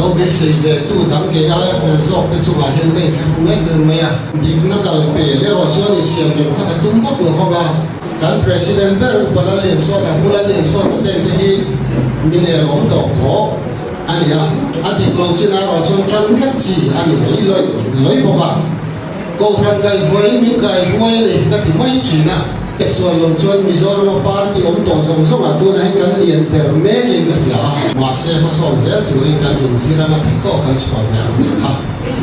Lo beisei ve tu dang kei aia fel zawk te chungah hian ka inthlahrung em em mai a. Dikna kal pel erawh chuan insiam rem kha ka tum vak lo vang a. Kan President ber Upa Lalliansawta, Pu Lalliansawta teng te hi mi nel awm tawh khawk a ni a. A dik lo chin erawh chuan tan tlat chi a ni mai lawih lawih bawk a. Kohhran kaihhruaiin min kaihruai a ni ka ti mai thin a. Sual lo chuan Mizorama party awm tawh zawng zawngah tunah hian kan lian ber mekin ka hria a. Mahse hmasawn zel turin kan inzir anga theihtawp kan chhuah ve ang tih kha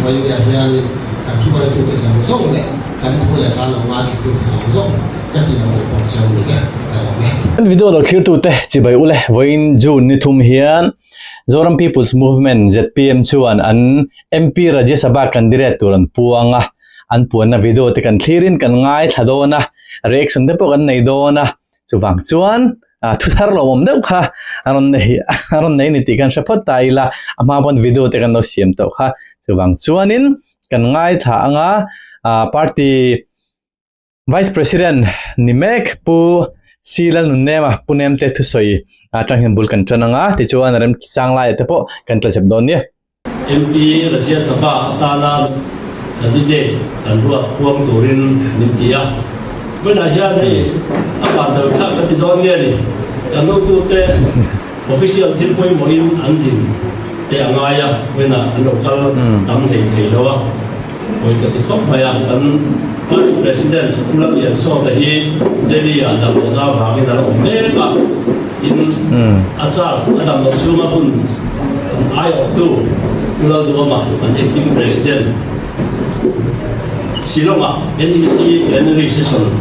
Vawinia hianin kan hruaitute zawng zawng leh kan thu leh hla lo ngaithlatute zawng zawng ka tih ang duh bawk cheu ni e, ka lawm e. Kan video lo thlirtute chibai ule vawiin June ni thum hian Zoram People's Movement, zpm, chuan an MP Rajya Sabha candidate tur an puang a, an puanna video te kan thlirin kan ngaithla dawn a, reaction te pawh kan nei dawn a, chuvang chuan thu thar lo awm deuh kha a rawn nei a rawn nei ni tih kan hre phawt ta ila, a hma pawn video te kan lo siam tawh kha, chuvang chuanin kan ngaithla anga party Vice President ni mek Pu C Lalnunnema Pu Nemte thusawi atang hian bul kan tan anga tichuan remchang laiah te pawh kan tla zep dawn nia. MP Rajya Sabha atana candidate kan ruat puang turin min ti a. Vawiinah hian hei a van deuh thlak ka ti dawn nge ni, kan hotute official thil pawimawhin an zin te a ngai a, vawiinah an lo kal tam hlei thei lo a. Pawi ka ti khawp mai a, kan Party President Pu Lalliansawta hi Delhi ah damlohna avangin a la awm mek a, tin a charge a damloh chhunga hun an aiawhtu Pu Lalduama kan Acting President Shillong ah NEC Plenary Session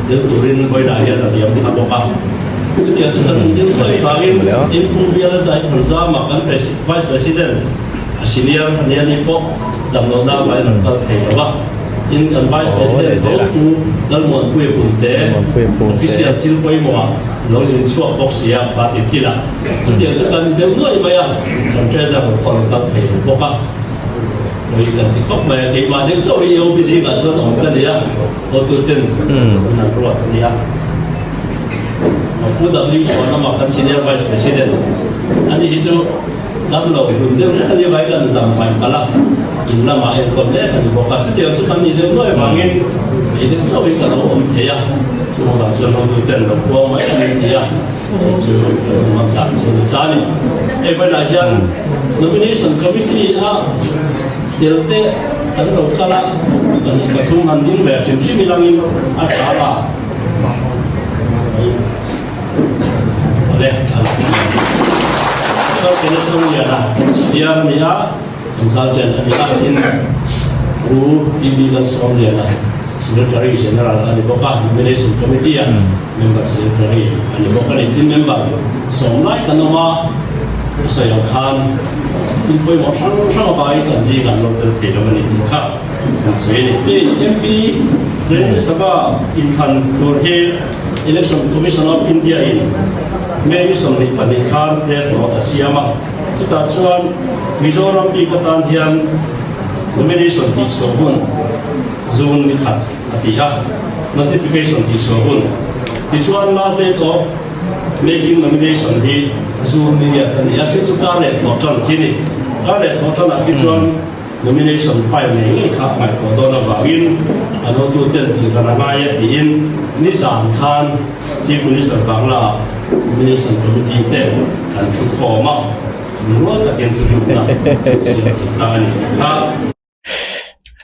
tel turin vawiinah hian a liam thla bawk a. Chutiang chu kan dil thuai vangin tin Pu Vial Zaithanzama kan Vice President A senior a nia ni pawh damlohna avangin an kal thei lo a, tin kan Vice President tho Pu Lalmuanpuia Punte official thil pawimawhah lo zin chhuak bawk si a, party thilah chutiang chu kan deuh nuai mai a, kan treasurer pawh a lo kal thei lo bawk a, pawi kan ti khawp mai a, keimah deuh chauh hi AOB zingah chuan awm ka ni a, hotuten min an ruat a nia. Pu W Chhuanama kan senior Vice President a ni hi chu. Dam lo hun deuh hlek a ni vai kan dam mai palh a, in lamah enkawl mek a ni bawk a, chutiang chu kan nih deuh nuai vangin kei deuh chauh hi ka lo awm thei a, chung avang chuan hotu ten lo kuang mai a ni ti a, chu chu ka lo man tak chu ni ta a ni. Hei vawiinah hian Nomination Committee a tel te kan lo kal a, pahnih pathum han ding ve hrim hrim ilangin a tha a. Secretary General a ni bawk a, Nomination Committee a Member Secretary a ni bawk a ni. Tin member sawm lai kan awm a, ka sawi ang khan thil pawimawh hrang hrang avangin kan zingah an lo tel thei lo a ni tih kha kan sawi a ni. Hei MP Rajya Sabha inthlan tur hi Election Commission of India in May ni 22 khan press note a siam a, chutah chuan Mizoram bik atan hian nomination tih chhuah hun June ni khat a ti a, notification tih chhuah hun. Tichuan last date of making nomination hi June ni ngiat a ni a, chu chu kar leh thawh tan khi a ni. Kar leh thawh tanah khi chuan Nomination file ngei ngei kha a ngaihtuah dawn avangin a hotuten tih ran a ngai a tiin nizan khan Chief Minister Bangla Nomination Committee te an thu khawm a, lungrual takin thutlukna an siam thei ta a ni tih kha.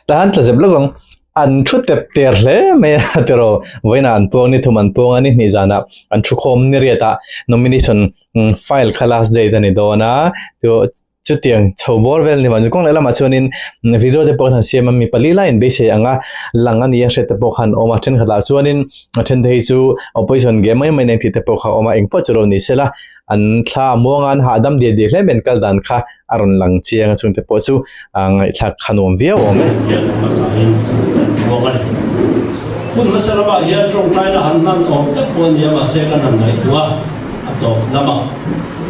Tan tla zep lawk ang. An thu tep ter hle mai a tiraw. Vawiinah an puang ni thum an puang a ni hnih zanah an thu khawm ni riat a nomination file kha last date a ni dawn a chu Chutiang chho bawr vel ni mahni kawng leh lamah chuanin video te pawh khan han siam a, mi pali laiin beisei anga lang a ni a hriat te pawh khan awm a, thenkhatah chuanin a then te hi chu opposition ge mai mai nen tih te pawh kha a awm a, engpawh chu lo ni sela an thla a muang a, an hahdam diah diah hle mai an kal dan kha a rawn lang chiang a, chungte pawh chu ngaihthlak kha nuam viau awm e. Hian hmasain kan puang a ni. Hun hmasa ramah hian tawngtaina han hman awm tak pawh a ni a, mahse kan han ngaihtuah a tawp lamah.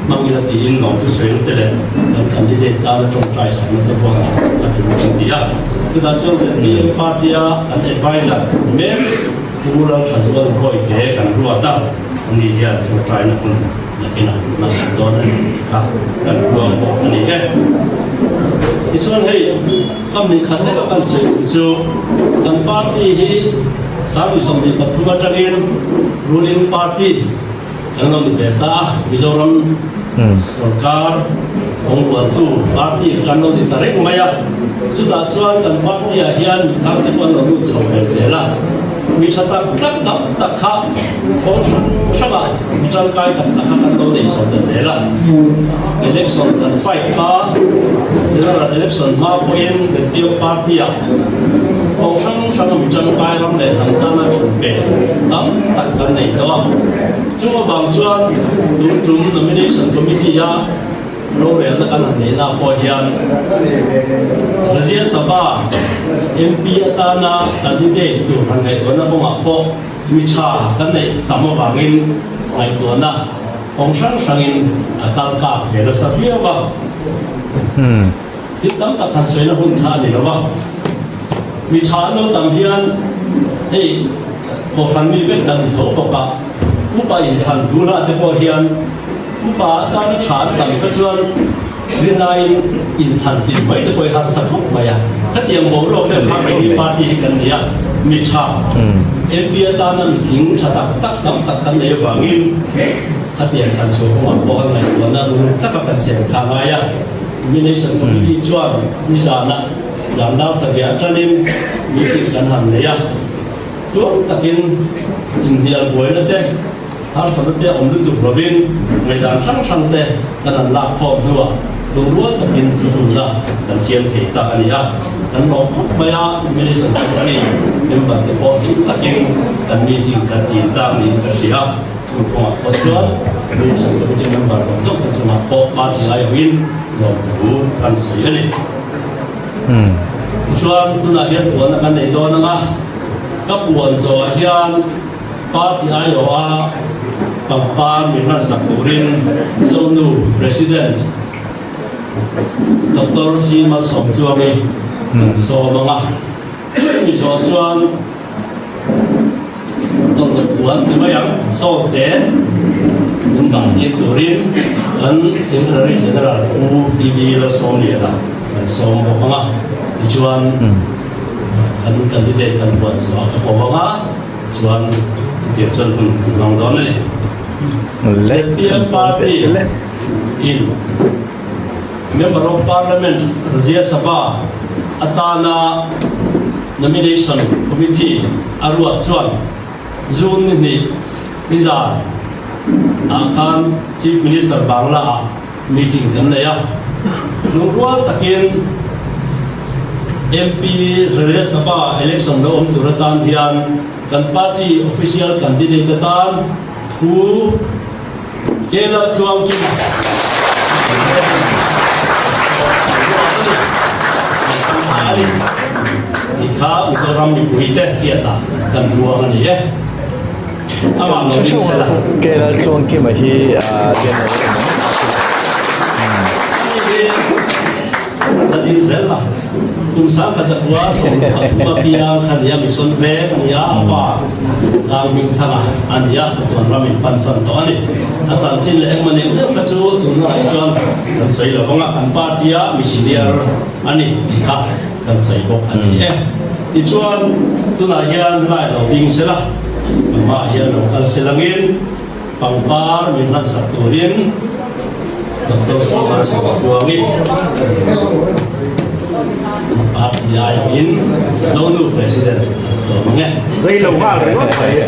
Hmangin a tiin lawm thusawi te leh kan candidate tana tawngtai sakna te pawh a tul kan ti a. Chutah chuan zpm party a kan advisor mek Pu Lalthazual Rawite kan ruat a, ani hian tawngtaina hun nakinah hmasak dawn a ni tih kha kan puang bawk a ni e. Tichuan hei kam ni khat leka kan sawi duh chu kan party hi 2023 atangin ruling party kan lo ni ve ta a, Mizoram sorkar kawngrualtu party kha kan lo ni ta reng mai a. Chutah chuan kan party ah hian mi thar te pawh an lo lut chho ve zel a, mi tha tak tak tam tak kha kawng hrang hrangah Mi tangkai tak tak kha kan lo nei chho ta zel a, election kan fight hma, general election hma pawhin ZPM party ah kawng hrang hranga mi tangkai ram leh hnam tana inpe tam tak kan nei tawh a. Chung avang chuan tun tum nomination committee a rorelna kan han neihna pawh hian Rajya Sabha MP atana candidate tur han ngaihtuahna kawngah pawh Mi tha kan neih tam avangin ngaihtuahna kawng hrang hrangin a kal kak ve nasa viau a. Thil tam tak han sawina hun kha a ni lo va. Mi tha an lo tam hian hei Kohhran mi vek kan ni tho bawk a. Upa inthlan thu hlah te pawh hian upa atana tha an tam kha chuan rinaiin inthlan tlin mai te pawh hi harsa khawp mai a. Khatiang boruak deuh kha keini party hi kan ni a, mi tha, MP atana mi tling tha tak tak tam tak kan nei avangin khatiang thlan chhuah kawngah pawh kan ngaihtuahna rul taka kan sem kha a ngai a. Nomination Committee chuan nizanah Zandar Sarhiah atanin meeting kan han nei a, tluang takin inhnial buaina te, Harsatna te awm lutuk lovin ngaihdan hrang hrang te kan han lak khawm hnuah lungrual takin thuhunna kan siam thei ta a ni a. Kan lawm khawp mai a, Nomination Committee member te pawh hlim takin kan meeting kan tin tlang niin ka hria. Chung kawngah pawh chuan Nomination Committee member zawng zawng te chungah pawh party aiawhin lawmthu kan sawi a ni. Tichuan tunah hian puanna kan nei dawn ang a, ka puan zawhah hian Party aiawha pangpar min hmansak turin Zonu President Doctor C Malsawmtluangi kan sawm ang a. Chumi zawh chuan Tawlhloh puan ti mai ang, Zawlte min dah tir turin kan Secretary General Pu TD Lalsawmliana kan sawm bawk ang a. Tichuan kan candidate kan puan zawhah ka ko ang a. Chuan chutiang chuan hun kan hmang dawn a ni. ZPM party in Member of Parliament Rajya Sabha atana Nomination Committee a ruat chuan June ni hnih nizan ah khan Chief Minister Bangla ah Meeting kan nei a, lungrual takin MP Rajya Sabha election lo awm tur atan hian kan party official candidate atan Pu K Laltluangkima a ni. Tih kha Mizoram mipuite hriatah kan ruang a ni e. Amah lo ring sela. K Laltluangkima hi General La ding zel la. Kum 1933 a piang kha nia mission veng a nia a pa Tlangming Thanga a nia chatuan ram in pansan tawh a ni. A chanchin leh engmah neuh neuh kha chu tunah hi chuan kan sawi lo vang a, kan party a mi senior a ni tih kha kan sawi bawk a ni e. Tichuan tunah hian helai lo ding sela. Amah hian lo kal se langin pangpar min hlansak turin Doctor Sawma Sawmapuangi RTI in Zonu President an sawm ang e. Zei lo nghal ringawt mai.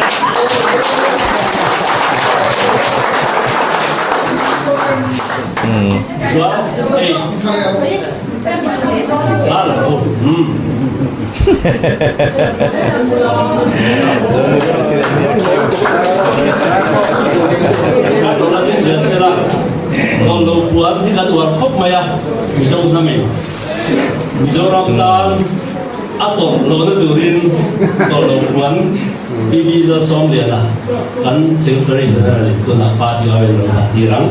Chuan hei nghal lo. Lo puan hi kan uar khawp mai a, Mizo hnamin Mizoram tan a tawrh lohna turin tawrh lo puan PB Zalsawmliana kan Secretary General in tunah party a rawn dah tir ang.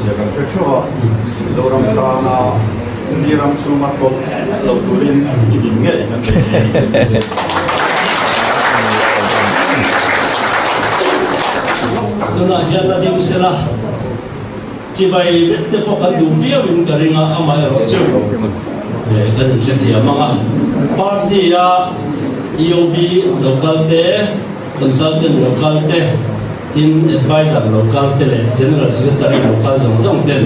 Chu kan hre theuh a, Mizoram tana mi ram chhunga tawlh lo turin i din ngei kan beisei a ni. Tunah hian la ding sela, chibai vek te pawh kan duh viauin ka ring a, amaherawhchu kan inhrethiam ang a. Party-a EOB local te, Consultant local te, tin Adviser local te leh General Secretary local zawng zawng ten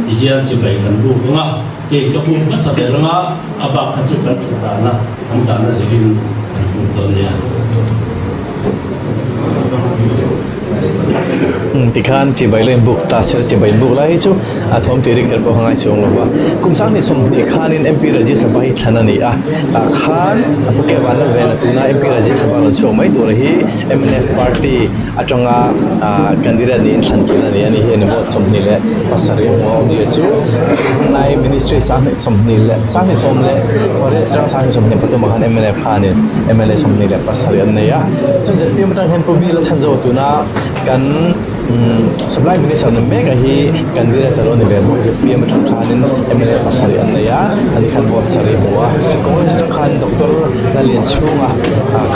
ti hian chibai kan buk ang a, kei ka buk hmasa ber ang a, a bak kha chu kan thut dana an dahna zirin kan buk dawn nia. Tikhan chibai lo inbuk ta sela chibai inbuk lai hi chu a thawm tih rik kher pawh ka ngai chuang lo va. Kum 20 khanin MP Rajya Sabha hi thlan a ni a, tah khan a pu Kevan Lalvena tuna MP Rajya Sabha rawn chhuak mai tur hi mnf party atanga candidate niin thlan tlin a ni a ni hi a ni vote 27 a hmu a awmzia chu tunlai ministry 28 atang 23 ah khan mnf khanin mla 27 an nei a chuan zpm atang hian Pu Bill a chhan zawh tuna kan Supply Minister ni mek a hi candidate a lo ni ve bawk zpm atang khanin mla pasarih an nei a ani khan vote sarih a hmu a Congress atang khan Doctor Lallianchhunga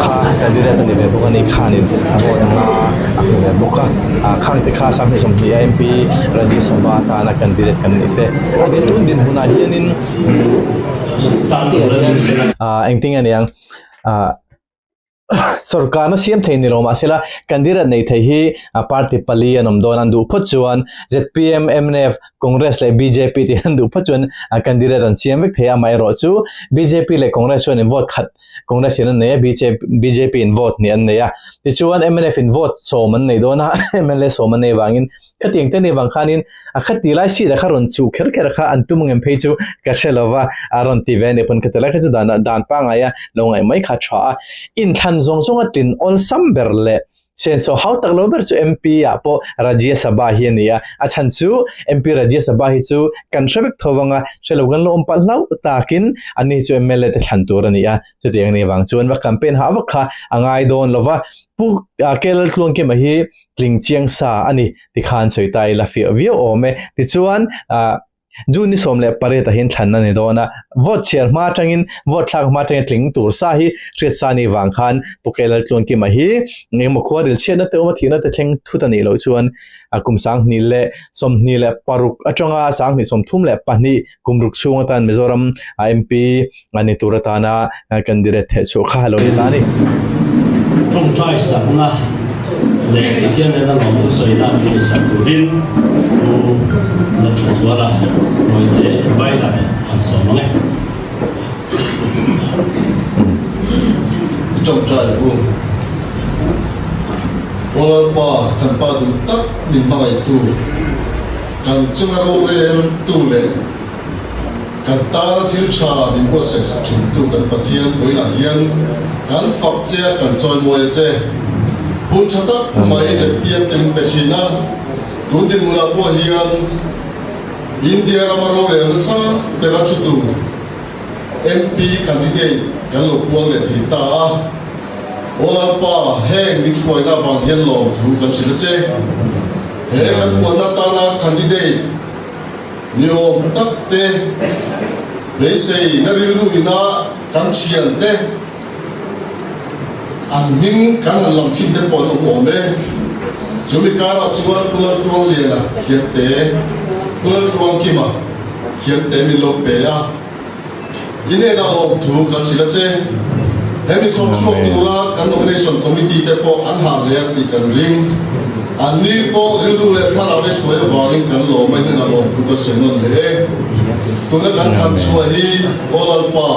kha candidate a ni ve bawk a ni khanin vote nga a hmu ve bawk a khang te kha 20 a MP Rajya Sabha atana candidate kan nih te ani tun dinhmunah hianin engtin nge niang ah. Sorkarna siam thei ni lo mahsela candidate nei thei hi party pali an awm dawn an duh phawt chuan zpm, mnf, Congress leh bjp tih an duh phawt chuan candidate an siam vek thei a, amaherawh chu bjp leh Congress chuan in vote khat Congress in an nei a bjp in vote hnih an nei a, tichuan mnf in vote sawm an nei dawn a mla sawm an nei vangin Khatiang te nih vang khanin a khati lai seat a kha rawn chuh kher kher kha an tum ngem phei chu ka hre lo va, a rawn ti ve a nih pawn ka ti lai kha chu dan dan pangngai a lo ngaih mai kha tha a. Inthlan zawng zawng a tin awlsam ber leh senso hau tak lo ber chu MP ah pawh Rajya Sabha hi a ni a, a chhan chu MP Rajya Sabha hi chu kan hre vek tho vang a, hre lo kan la awm palh hlauh takin ani chu mla te thlan tur a ni a, chutiang nih vang chuan va campaign hah vak kha a ngai dawn lo va. Pu Keltluangkima hi tling chiang sa a ni tikhan sawi ta ila fiah viau awm e. Tichuan ah June ni 18 ah hian thlan a ni dawn a, vote chhiar hma atangin vote thlak hma atangin tling tur sa hi hriat sa ni vang khan Pu Kelaltluankima hi engemaw khua ril chhiatna te awm a thihna te thleng thut a nih loh chuan a kum 2026 atanga 2032 kum ruk chhung atan Mizoram MP a ni tur atana candidate theh chhuah kha a lo ni ta a ni. Tawngtai sakna leh Pathian nena lawmthu sawina min insak turin Pu Lalthazuala Mawite Adviser an sawm ang e. I tawngtai u. Aw Lalpa, kan Pa duh tak min hmangaihtu, kan chunga roreltu leh Kan tana thil tha min buatsaih sak thintu kan Pathian vawiinah hian kan fak che a, kan chawimawi a che. Hun tha tak mai zpm te min pe thin a, tun dinhmunah pawh hian India rama rorel nasa bera thutu MP candidate kan lo puang leh thei ta a. Aw Lalpa, heng min hruaina avang hian lawmthu kan hrilh a che. He kan puanna tana candidate Ni awm tak te, beisei na rilru ina kan thian te, an hming kan han lam thin te pawh an awm awm e. Chumi karah chuan Pu Laltluangliana thiamte, Pu Laltluangkima thiamte min lo pe a. I hnenah lawmthu kan hrilh a che. Hemi chhawp chhuak tura kan Nomination Committee te pawh an hah hle ang tih kan ring. An ni pawh rilru leh thlarau te hruai avangin kan lawm a, i hnenah lawmthu kan sawi nawn hle e. Tuna kan thlan chhuah hi Aw Lalpa,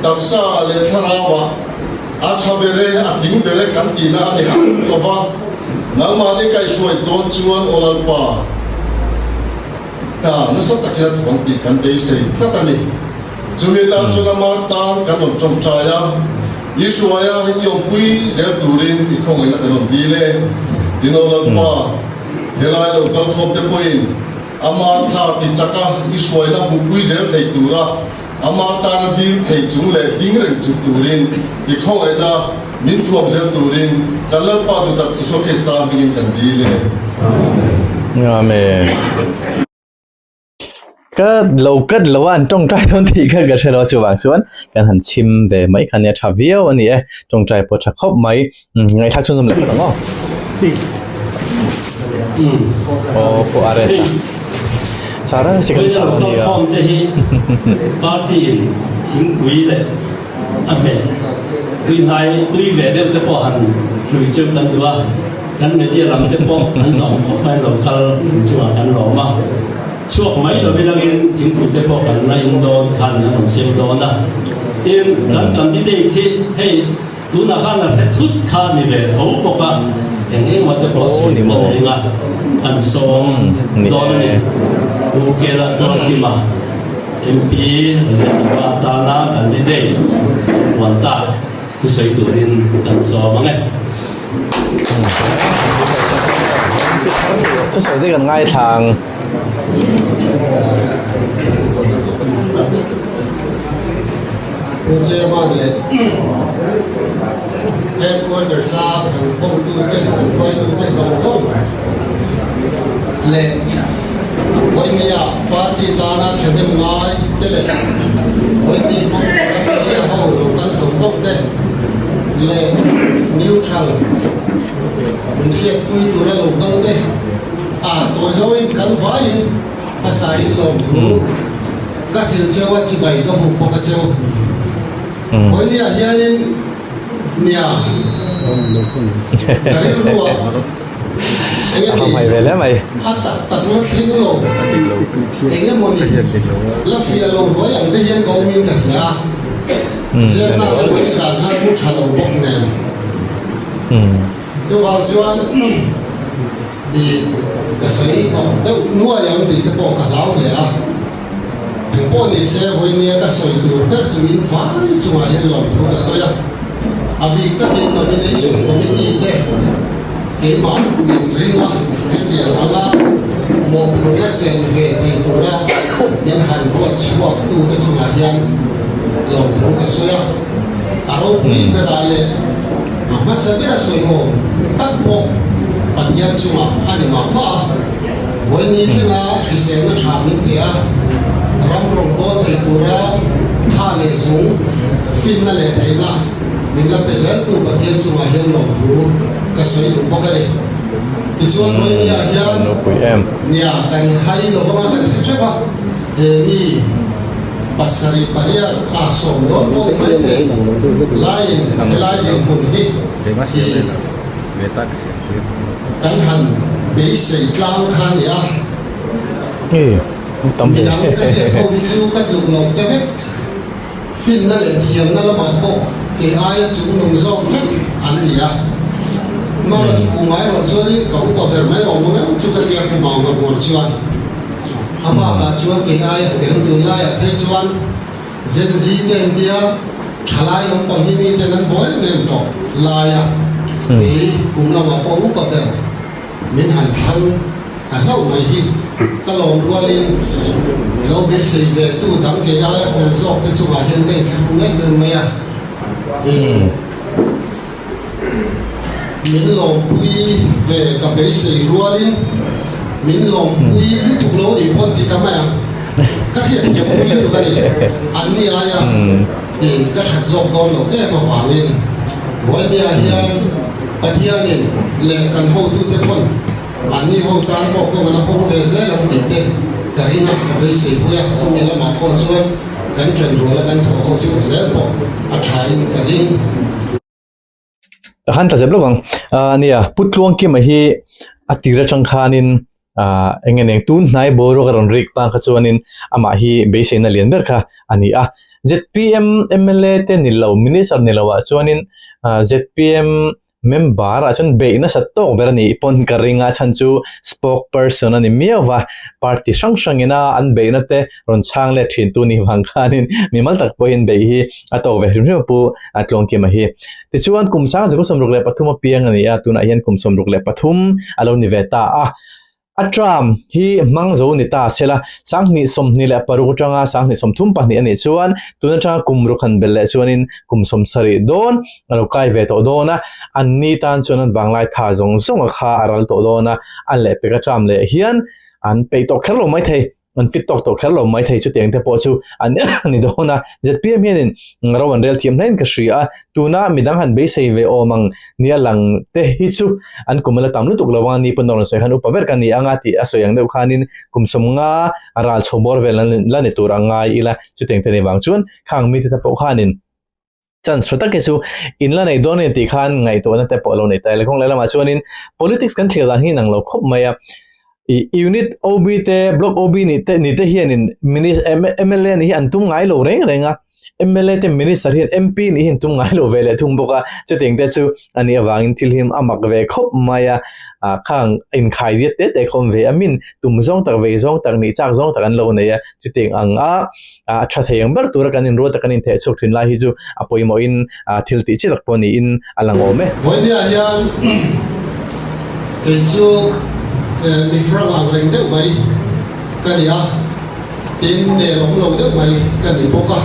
taksa leh thlarauah a tha ber e, a tling ber e kan tihna a ni hauh lova, nangmahni kaihhruai tawn chuan Aw Lalpa, Hna nasa takin a thawng tih kan beisei tlat a ni. Chumi tan chuan ama tan kan rawn tawngtai a, i hruaia i awmpui zel turin i khawngaihna kan rawn dil e. Tin aw Lalpa, helai lo kal khawm te pawhin ama thla ti chaka i hruaina hmuhpui zel thei tura ama tana dil thei chung leh ding reng chung turin i khawngaihna min thuam zel turin kan Lalpa duhtak Isua Krista hmingin kan dil e. Amen. Ka lo kat lo a an tawngtai dawn tih kha ka hre lo a chuvang chuan kan han chhim ve mai kha nia tha viau a ni e tawngtai pawh tha khawp mai ngaihthlak chhunzawm leh phawt ang aw. Aw pu RS a. Sara ni second Vawiin sa lo ania. kalkhawm te hi party in thingpui leh a hmeh tui hnai tui ve deuh te pawh han hlui cheu kan duh a, kan media lam te pawh an zawm khawp mai lo kal chungah kan lawm a, chhuak mai lovin angin thingpui te pawh kan la in dawn khan an rawn sem dawn a, tin kan candidate hi hei Tunah khan a hre thut kha ni ve tho bawk a, eng engmaw te pawh sawi duh a nei anga an sawm dawn a ni. Pu Kela Tualkima, MP Rajya Sabha atana candidate an puan tak thusawi turin kan sawm ang e. Thusawi te kan ngaithla ang. Pu Chairman leh Headquarters a kan hotute, kan hruaitute zawng zawng leh vawinia party tana thahnem ngai te leh vawini hmang tura media ho lo kal zawng zawng te leh neutral inhriatpui tura lo kal te a tawi zawngin kan vaiin Hmasa in lawmthu ka hrilh cheu a, chibai ka buk bawk a cheu. Vawinia hianin nia ka rilru ah eng emaw a tak tak la thleng lo, eng emaw ni la fiah lo ruai ang te hian ka awm in ka hria a, zirna te pawh hi zan khan mu tha lo bawk nen. Chuvang chuan I ka sawi hnawk deuh nuai ang tih te pawh ka hlau hle a. Eng pawh ni se vawinia ka sawi tur ber chu in vai chungah hian lawmthu ka sawi a. A bik takin Nomination Committee te keimah min ring a, hetiang anga mawhphurhna chelh ve thei tura min han ruat chhuak tute chungah hian lawmthu ka sawi a. A ropui berah leh A hmasa bera sawi awm tak pawh Pathian chungah a ni mah mah a, vawiin thlenga hriselna tha min pe a, ram rawngbâwl thei tura tha leh zung, finna leh theihna min la pe zeltu Pathian chungah hian lawmthu ka sawi duh bawk a ni. Tichuan vawiin hian nia kan hai lovanga kan hre theuh a, he mi, Pasarih pariat a sawm dawn pawh ni mai thei laiin helai dinhmun hi kan han beisei tlang kha a ni a. Midang ka hriat ho hi chu ka tluk lo te vek, finna leh thiamna lamah pawh kei aia chungnung zawk vek an ni a. Mara chu kum erawh chuanin ka upa ber mai awm ang em chu ka tia kum ang ngawr chuan. A bakah chuan kei aia fel dun laiah phei chuan Gen Z te an tia, thalai lampang hi miten an haw em em tawh laia kei kum lamah pawh upa ber min han thlang ta hlauh mai hi ka lawm rualin lo beisei ve tu dang kei aia fel zawk te chungah hian ka inthlahrung em em mai a. Min lawmpui ve ka beisei rualin min lawmpui lutuk lo nih pawn ti ta mai ang. Ka hriat thiam pui lutuk a ni. An ni aia i ka that zawk dawn lo em avangin Vawinia hian Pathianin leh kan hotute pawn an ni ho tan pawh kawng a la hawng ve zel ang tih te ka ring a, ka beisei pui a. Chumi lamah pawh chuan kan ṭanrual a kan thawh ho chho zel pawh a thain ka ring. Ka han tla zep lawk ang. Ah nia, Pu Tluangkima hi a tir atang khanin ah eng nge neng tun hnai boruak a rawn rik ta kha chuanin amah hi beiseina lian ber kha a ni a. ZPM mla te ni lo, minister ni lo ah chuanin ah ZPM Member ah chuan beih nasat tawk ber a nih pawn ka ring a, chhan chu spoke person a ni miau va, party hrang hrang ina an beihna te rawn chhang let thin tu nih vang khanin mimal tak pawhin beih hi a tawk ve hrim hrim a pu Tluangkima hi. Tichuan kum 1973 a piang a ni a, tunah hian kum 63 a lo ni ve ta a. A term hi hmang zo ni ta se la, 2026 atanga 2032 a nih chuan tun atanga kum ruk han belh leh chuanin kum 70 dawn a lo kai ve tawh dawn a, an ni tan chuan an vanglai tha zawng zawng a kha a ral tawh dawn a, an lehpek a term leh hian an peih tawh kher lo maithei. an fit tawk tawh kher lo mai thei chutiang te pawh chu an ni dawn a. Zpm hianin ro an rel thiam hlein ka hria a, tuna midang han beisei ve awm ang nia lang te hi chu an kum a la tam lutuk lo a, ni pawn a rawn sawi khan upa ber ka ni ang a tih a sawi ang deuh khanin kum 50 ral chho bawr vel la ni tur a ngai ila chutiang te ni vang chuan khang mite te pawh khanin chance tha tak hi chu in la nei dawn a ni tih khan ngaihtuahna te pawh a lo nei ta ila kawng lehlamah chuanin politics kan thlir dan hi inang lo khawp mai a ih unit OB te block OB nih te ni te hianin mla nih hi an tum ngai lo reng reng a mla te minister hian MP nih hi an tum ngai lo ve leh thung bawk a chutiang te chu a nih avangin thil hi a mak ve khawp mai a ah khang inkhai diat te te khawm ve a min tum zawng tak vei zawng tak nih chak zawng tak an lo nei a chutiang ang a a tha thei ang ber tura kan inruat a kan intheh chhuak thin lai hi chu a pawimawhin thil tih chi tak pawh niin a lang awm e. Vawinia hian kei chu mi frank ang reng deuh mai ka ni a, tin nel awm lo deuh mai ka ni bawk a,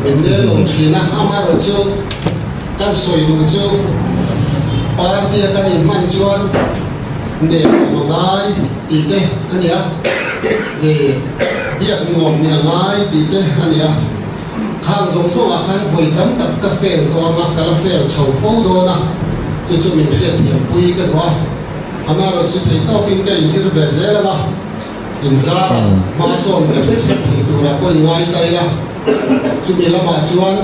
min nel lo thin a, amaherawhchu kan sawi duh chu party a kan inhman chuan nel awm a ngai tih te a ni a, Biak nuam ni a ngai tih te a ni a, khang zawng zawngah khan vawi tam tak ka fail tawh ang a, ka la fail chho fo dawn a, chu chu min hriatthiam pui ka duh a, amaherawhchu thei tawkin ka inzir ve zel ang a, inzara hma sawn ve hret hret thei turah pawh in ngai ta ila, chumi lamah chuan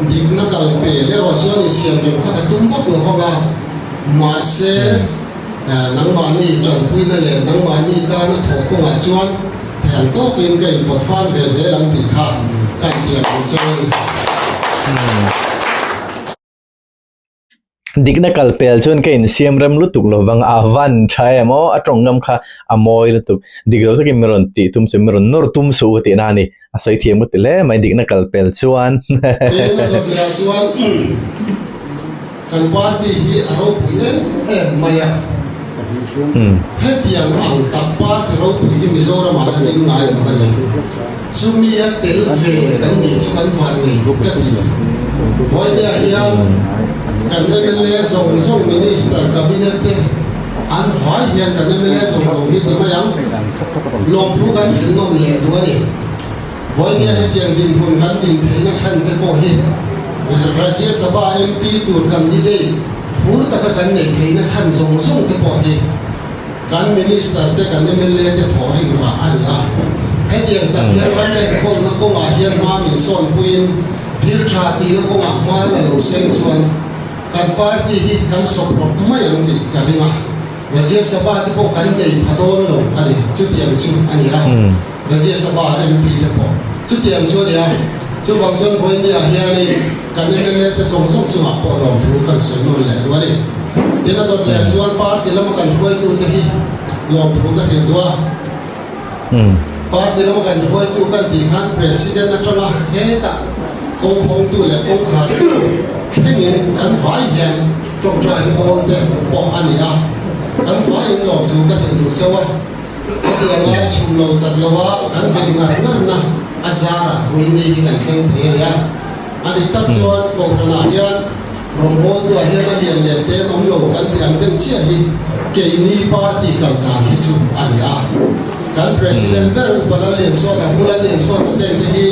dikna kal pel erawh chuan insiam rem kha ka tum vak lo vang a, mahse. Nangmahni tanpuina leh nangmahni tana thawh kawngah chuan thiam tawkin ka inpawt fan ve zel ang tih kha ka intiam ang che a ni. Dikna kal pel chuan ka insiam rem lutuk lo vang a van tha em aw a tawngkam kha a mawi lutuk dik lo takin mi rawn tih tum chu mi rawn nawr tum suh u tihna a ni a sawi thiam ka ti hle mai dikna kal pel chuan. Keimah dawtleah chuan kan party hi a ropui em em mai a, hetiang ang tak party ropui hi Mizoramah la ding ngai lo a ni. Chumi a tel ve kan nih chu kan van ngei ka ti. Vawinia hian kan mla zawng zawng Minister Cabinet te an vai hian kan mla zawng zawng hi ti mai ang. Lawmthu kan hrilh nawm leh duh a ni. Vawinia hetiang dinhmun kan din theihna chhan te pawh hi Rajya Sabha MP tur candidate phur taka kan neih theihna chhan zawng zawng te pawh hi kan Minister te kan mla te thawh rim rah a ni a. Hetiang tak hian ram enkawlna kawngah hian hma min sawnpuiin thil tha tihna kawngah hma la lo seng chuan kan party hi kan sawp rawp mai ang tih ka ring a. Rajya Sabha te pawh kan nei pha dawn lo a ni, chutiang chu a ni a, Rajya Sabha MP te pawh chutiang chu a ni a, chuvang chuan vawinia hianin kan mla te zawng zawng chungah pawh lawmthu kan sawi nawn leh duh a ni. Tin a dawt leh chuan party lama kan hruaitute hi lawmthu ka hrilh duh a, party lama kan hruaitu kan tih khan President atanga hetah kawng hawngtu leh kawngkhartu thlengin kan vai hian Ṭawngṭai khawl te pawh a ni a, kan vaiin lawmthu ka hrilh duh chauh a, hetianga chhum lo chat lo a kan beih ngar ngarna a zarah vawiin ni hi kan thleng thei a ni a. A dik tak chuan Kohhranah hian rawngbawltuah hian a lian leh te an awm lo kan tih ang deuh chiah hi keini party kal dan hi chu a ni a. Kan President ber Upa Lalliansawta, Pu Lalliansawta tengte hi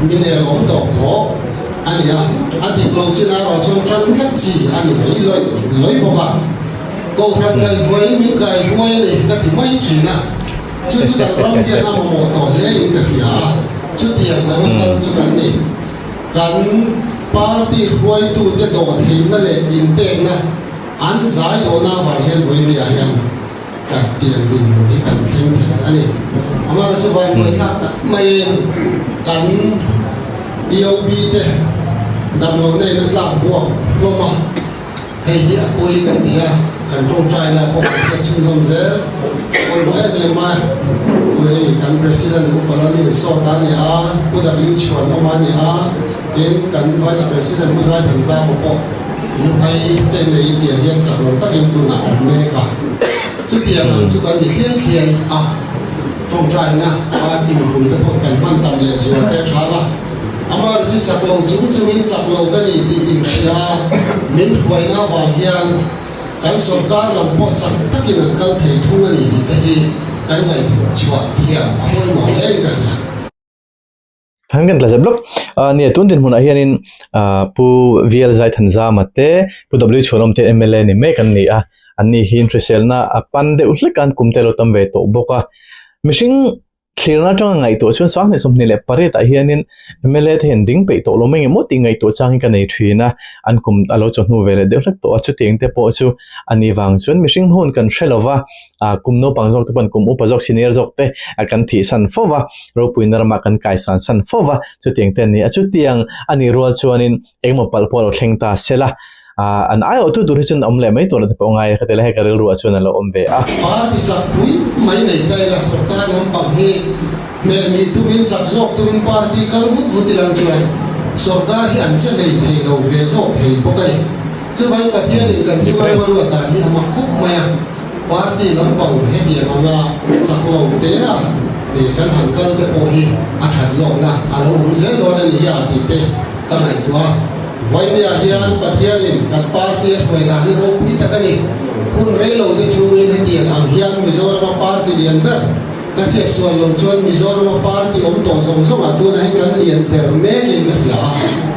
mi nelawm tawp khawh. A ni a, a dik lo chin erawh chuan ṭan tlat chi a ni mai lawih lawih bawk a. Kohhran kaihhuaiin min kaihuai a ni ka ti mai ṭhin a, chu chu kan ram hian a mamawh tawh hlein ka hria a, chutiang anga kal chu kan ni. Kan party hruaitute dawhtheihna leh inpekna an zai dawhna avang hian vawinia hian kan pian dinhmun hi kan thleng thei a ni. Amaherawhchu chu vanduaithlak tak maiin kan EOB te damlohna in a tlak buak hlawm a, hei hi a pawi kan ti a, kan tawngtaina pawh kan hriat chhunzawm zel pawimawh em em a, hei kan President Upa Lalin Sawta a ni a, Pu W Chhuanawma a ni a, tin kan Vice President Pu Zaithanzama pawh Luhai te nei tih hian chak lo takin tunah awm mek a, chutiang ang chu kan ni thliai thliai a, tawngtaina party mipui te pawh kan hman tam leh zual te thang a, amaherawhchu chu chak lo chung chungin chak lo ka ni tih inhria a, min hruaina avang hian kan sorkar lam pawh chak takin an kal thei thung a ni tih te hi. kan ngaihtuah chhuah thiam a pawimawh hle in ka hria. Han kan tla zep lawk. Nia tun dinhmunah hianin Pu VL Zaithanzama te Pu W Chhuanawm te mla ni mek an ni a, an ni hi hriselna a pan deuh hlek a an kum te a lo tam ve tawh bawk a. Mihring thlirna atanga ngaihtuah chuan 2028 ah hianin mla te hian ding peih tawh lo mai engemaw tih ngaihtuah chang hi ka nei thin a, an kum a lo chawhnu ve leh deuh hlek tawh a, chutiang te pawh chu a ni vang chuan mihring hun kan hre lo va. ah kum naupang zawk te pawhin kum upa zawk senior zawk te ah kan thih san fo va, ropuina ramah kan kai san san fo va, chutiang te a ni a, chutiang a nih rual chuanin engemaw palh pawh a lo thleng ta se la, ah an aiawhtu tur hi chuan awm leh mai tur a ti pawh ngai a, khati lai hi ka rilru ah chuan a lo awm ve a. Party chak pui mai nei ta ila sorkar lampang hi hmeh mih tumin chak zawk tumin party kal vut vut ilang chuan sorkar hi an che hlei thei lo ve zawk thei bawk a ni. Chuvang Pathianin kan chunga ruaruat dan hi a mak khawp mai a. Party lampang hetiang anga chak lo te a eh kan han kal te pawh hi a that zawkna a lo awm zel dawn a ni hi a tih te ka ngaihtuah a. Vainia hian Pathianin kan party a hruai dan hi ropui tak a ni. Hun rei lo te chhungin hetiang ang hian Mizorama party lian ber ka hriat sual lo chuan Mizorama party awm tawh zawng zawngah tunah hian kan lian ber mekin ka hria a,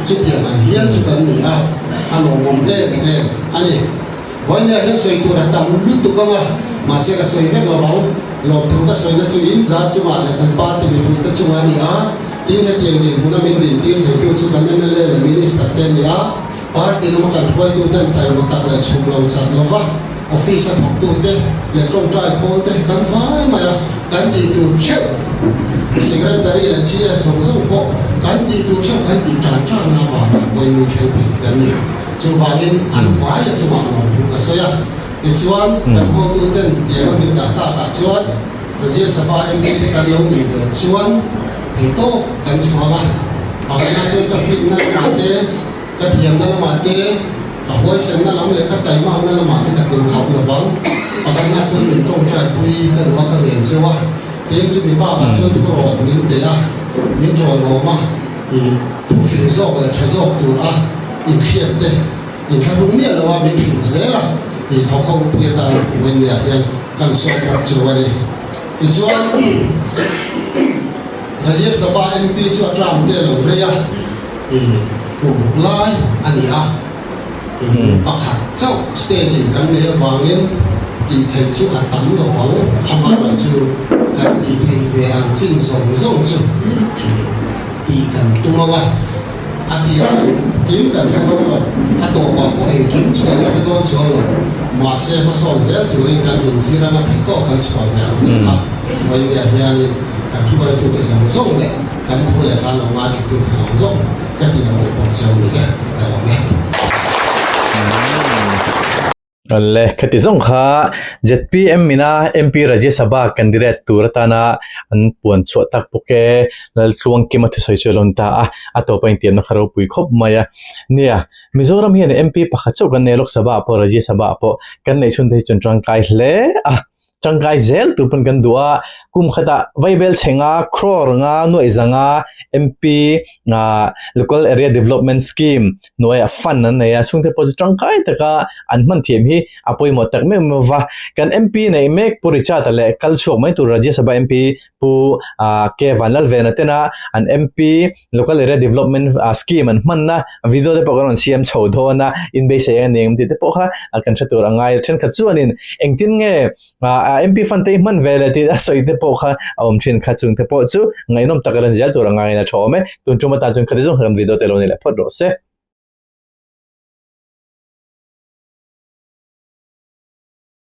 chutiang ang hian chu kan ni a, a lawmawm em em a ni. Vawinia hian sawi tur a tam lutuk ang a, mahse ka sawi vek lo vang. Lawmthu ka sawina chu in za chungah leh kan party mipuite chungah a ni a, tin hetiang dinhmuna min dintir theitu chu kan mla leh minister te a ni a, party lama kan hruaituten taima tak leh chhum lo chat lova office a thawktute leh tawngtai khawl te kan vai mai a, kan tih tur theuh secretary leh CS zawng zawng pawh kan tih tur theuh kan tih tan tangna avanga vawiin thleng thei kan ni. Chuvangin an vai a chungah lawmthu ka sawi a, tichuan kan hotuten tianga min dah takah chuan Rajya Sabha MP te kan lo nih ve chuan theitawp kan chhuak a, pakhatna chuan ka fitna lamah te, ka thiamna lamah te, ka huaisenna lam leh ka taimakna lamah te ka tling hauh lovang. Pakhatna chuan min tawngtai pui ka duh a, ka ngen cheu a, tin chumi bakah chuan thurawt min pe a, min tawihawm a. I thufing zawk leh tha zawk tur a inhriat te inthlahrung miah lo a min hrilh zel a, i thawk ho pui atan Vawinia hian kan sawm bawk chu a ni. Tichuan Rajya Sabha MP chu a term te a lo rei a, i kum ruk lai a ni a, i mi pakhat chauh state in kan nei avangin tih theih chu a tam lo vang, amaherawhchu kan tih theih ve ang chin zawng zawng chu i tih kan tum ang a, a tirah engkim kan hre dawn lo, a tawpah pawh engkim chu kan la hre dawn chuang lo, mahse hmasawn zel turin kan inzir anga theihtawp kan chhuah ve ang tih kha Vawinia hianin kan hruaitute zawng zawng leh kan thu leh hla lo ngaithlatute zawng zawng ka tih ang duh bawk cheu ni e, ka lawm e. Le, khati zawng kha zpm ina MP Rajya Sabha candidate tur atana an puan chhuah tak bawk e. Laltluangkima thusawi chu a lawn ta a, a tawpa intiamna kha ropui khawp mai a. Nia, Mizoram hian MP pakhat chauh kan nei a, Lok Sabha ah pawh Rajya Sabha ah pawh kan neih chhun te hi chuan tangkai hle a. Tangkai zel tur pawn kan duh a, kum khatah Vaibel chhenga crore nga nuaih zanga MP Local Area Development Scheme hnuaiah fund an nei a, chhungte pawh chu tangkai taka an hman thiam hi a pawimawh tak meuh meuh va. Kan MP neih mek Pu Richard-a leh kal chhuak mai tur Rajya Sabha MP Pu K Vanlalvena tena an MP Local Area Development Scheme an hmanna video te pawh kan rawn siam chho dawn a, inbeisei a ni ang tih te pawh kha kan hre tur a ngai. Thenkhat chuanin engtin nge MP fund te i hman ve le tih a sawi te pawh kha a awm thin kha chung te pawh chu ngaihnawm tak a lan zel tur a ngaiin a tha awm e. Tun tum atan chuan khati zawng kha kan video te lo ni leh phawt rawh se.